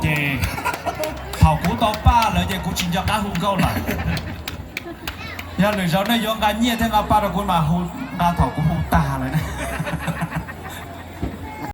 Ces thaum kuv tau paj lawm ces kuv tsis nco qab hu nkauj lawm. Yog lwm zaus nej yuav nqa nyiaj thiab nqa paj rau kuv mas hu, nqa thaum kuv hu tag lawm.